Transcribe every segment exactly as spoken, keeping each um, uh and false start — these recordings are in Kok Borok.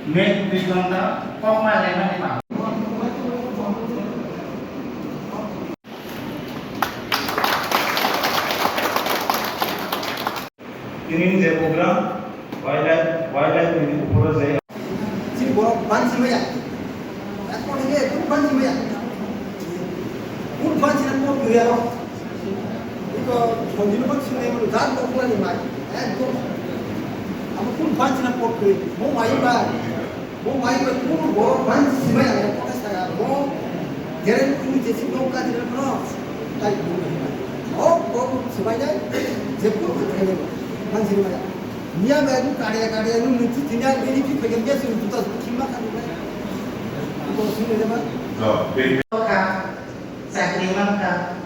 Mate dui ghonta kok ma laimani ba. Tini je program wildlife, wildlife ni upore je. Chini borok bansi maya. Ekor hinge ekor bansi maya. Kur bansi na por kiri aro. Iko songdino bansi na imo dan to kula ni mai. Ekdom. Amo kur bansi na por kiri. Mo mai ba. Bo mai bai kunu bo ban simai ang kok sa ya bo geren kunu je si nong ka dire no tai kunu o ko simai dai je kunu ko thai ban simai ya niya bai kunu kare kare nu nu ti tinya be ni ti pe ge su tu ta ki ma ka ni bai ko su ne ba ka sakri man ka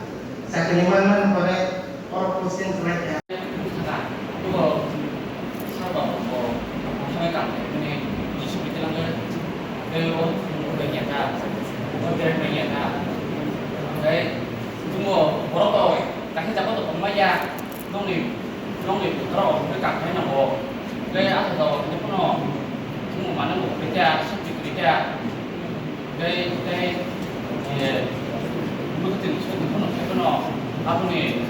sakri man man ko re or posting ko re. Tubo sabo ko sabo kam ni jisi pitilang ke ke o ko ya ta o ke ya ta ke tumo borok ko ta ke jabo to ma ya nongni nongni borok ko kam khai na bo ke a to ni kono tumo mana ko ke ya sab ni ke ya. Tei, tei, eh, mwkhwtwng swkang phano khe phano aboni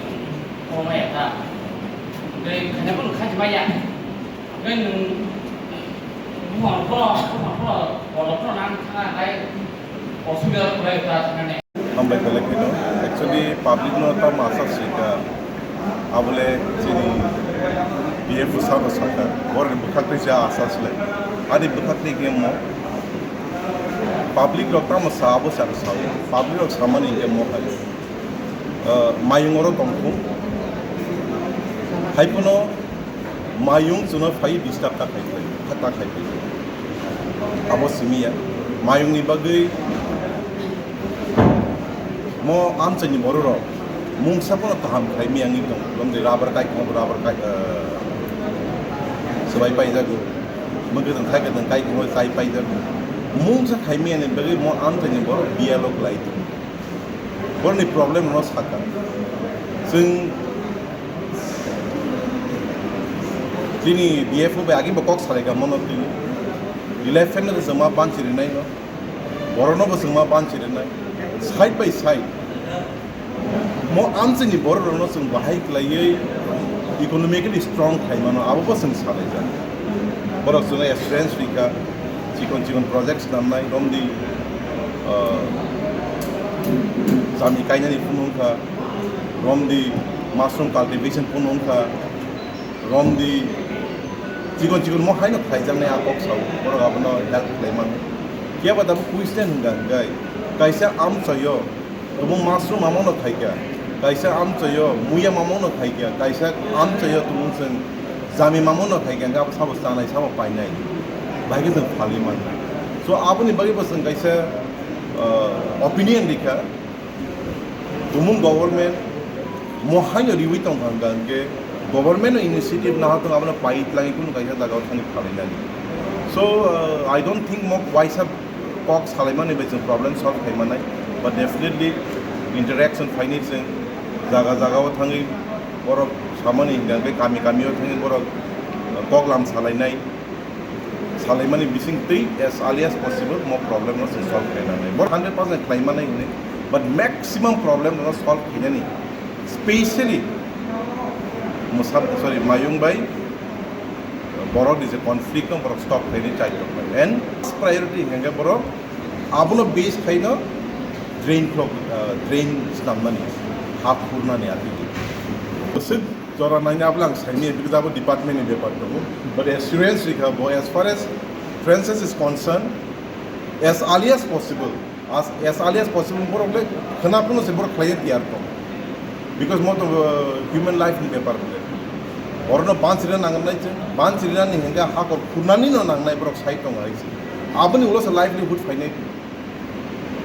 koronai ya ta. Tei khaina phano khaima ya. Tei nwng buphang phano, buphang phano, borok phano nang thangna hai osubida khlai ta thangna. Hambai belai kheno. Actually, public no tamo asa sika. Abole chini B F O sabo saka. Borni bwkhak tei ja asa sile. Ani bwkhak tei khe mo. Public rok tamo sa abo sa sa. Public rok samani khe mo hai. Ah, mayung oro tongthung. Hai phano mayung chwngno phai disturb ta khai phai, ta khai phai. Abo simi ya. Mayung ni bagwi mo amchaini borok rok mungsa phano kaham khai miyang ni tong. Bwrwng de rubber kai khong rubber kai, ah, swbai pai jago. Mwkhwtwng khai kwtwng kai khong chai pai jago. Mungsa khai miyang ni bagwi mo amchaini borok bialo klai tong. Borni problem no saka. Chwng chini B F O bai agi bo kok salai ka mono twi. Elephant no chwng ma banchi rinai no. Borok no bo chwng ma banchi rinai. Side by side. Mo amchini borok rok no chwng bahai klaiwi economically strong khai mano abo bo chwng salai jak. Borok chwng assurance rika. Chikon chikon projects namnai romdi, ah, jami kainani phunung kha, romdi mushroom cultivation phunung kha, romdi chikon chikon mo haino khaijaknai a kok sao, borok abono help khlai mano. Phiya ba tabuk question hwnka hwnkhe kaisa amchoyo Tumung mushroom mamungno khaikha, kaisa amchoyo muya mamungno khaikha, kaisa amchoyo tumung chwng jami mamungno khaikha, hwnkhe abo sabo chanai, sabo painai, bahai khe chwng phalwi mano. So, aboni bagwi bo chwng kaisa, uh, opinion rikha, tumung government mo haino riwi tongkha hwnkha hwnkhe government no initiative naha tong abono pai tlangwi kunu kaisa jagao thangwi phalainani. So, uh, I don't think mo waisa kok salaimani bai chwng problem solve khai manai, but definitely interaction phaini chwng jaga jaga o thangwi borok samani hingka hwnkhe kami kami o thangwi borok kok lam salainai, salaimani bising twi as early as possible mo problem no chwng solve khai nanai. Borok hundred percent khlai manai hwnwi, but maximum problem no solve khainani specially Musab, sorry, Mayung bai borok ni je conflict no borok stop khainai chai tongnai. And first priority hingke borok abono base khaino drain block, ah, drain snamnani, ha khurnani ati. Bwswk jora naina abla ang saimanya because abo department ni bepar tongo. But assurance rikha bo as far as Francis is concerned, as early as possible, as, as early as possible borok le khwna phano se borok khlaiya tiyar tong. Because mo to, uh, human life ni bepar bole. Orono banchirina nangnai se, banchirina ni hingke hakor khurnani no nangnai borok sai tongo hai se. Aboni ulo se livelihood phainai.